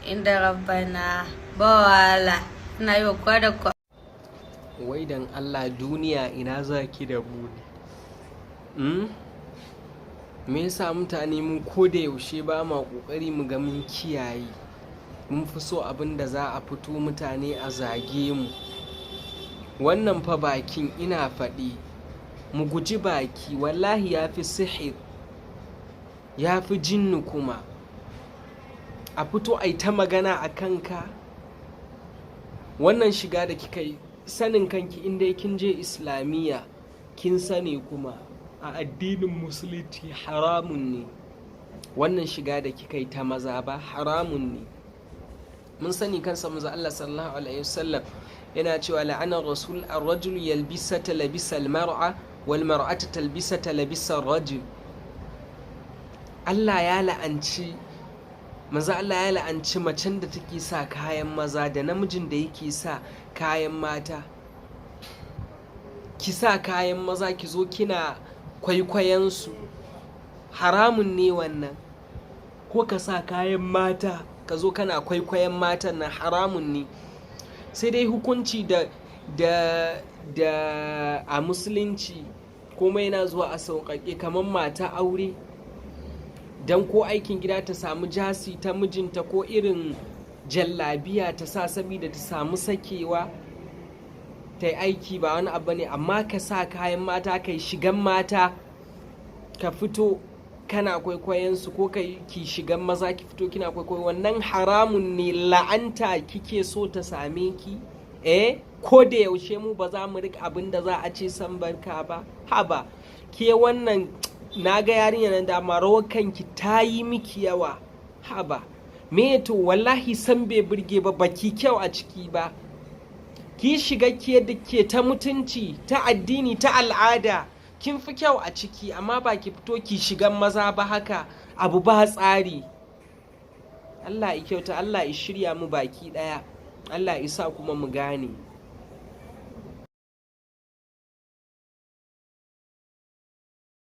Inda rabbana ba wahala. Ina yi wa kowa da kowa. Wai dan Allah, duniya, ina zaki da mu ne? Me yasa mutane mun ko da yaushe ba ma kokari mu ga mun kiyaye? Mun fi so abin da za a fito mutane a zage mu. Wannan fa bakin, ina faɗi, mu guji baki. Wallahi ya fi sihir, ya fi jinnu. Kuma a fito a yi ta magana a kanka. Wannan shiga da kika yi, sanin kanki, inda kin je Islamiyya kin sani, kuma a addinin Musulunci haramun ne wannan shiga da kika yi ta maza ba, haramun ne. Mun sani kansa, manzo Allah sallallahu alaihi wasallam yana cewa la'ana rasul ar-rajul yalbisata labisa al-mar'a wal mar'atu talbisata labisa ar-rajul. Allah ya la'anci, manzo Allah ya la'anci macen da take sa kayan maza da namijin da yake sa kayan mata. Ki sa kayan maza, ki zo kina kwaikwayon su, haramun ne wannan. Ko ka sa kayan mata, ka zo kana kwaikwayon matan nan, haramun ne. Sai dai hukunci da a Musulunci komai yana zuwa a sauƙaƙe. Kamar mata aure, don ko aikin gida ta samu jasi ta mijinta ko irin jallabiya ta sa saboda ta samu sakewa ta yi aiki, ba wani abu ne. Amma ka sa kayan mata, kai shigan mata, ka fito kana kwaikwayon su, ko ka ki shigan maza, ki fito kina kwaikwayo, wannan haramun ne. La'anta kike so ta same ki? Eh, ko da yaushe mu ba za mu rika abin da za a ce san barka ba. Haba ke, wannan na ga yarinya nan da rawar kanki ta yi miki yawa. Haba, me to? Wallahi san bai burge ba, baki kyau a ciki ba. Ki shiga ke da ke ta mutunci, ta addini, ta al'ada, kin fi kyau a ciki. Amma ba ki fito ki shigan maza ba haka, abu ba tsari. Allah ya kyauta, Allah ya shirya mu baki daya, Allah ya sa kuma mu gane.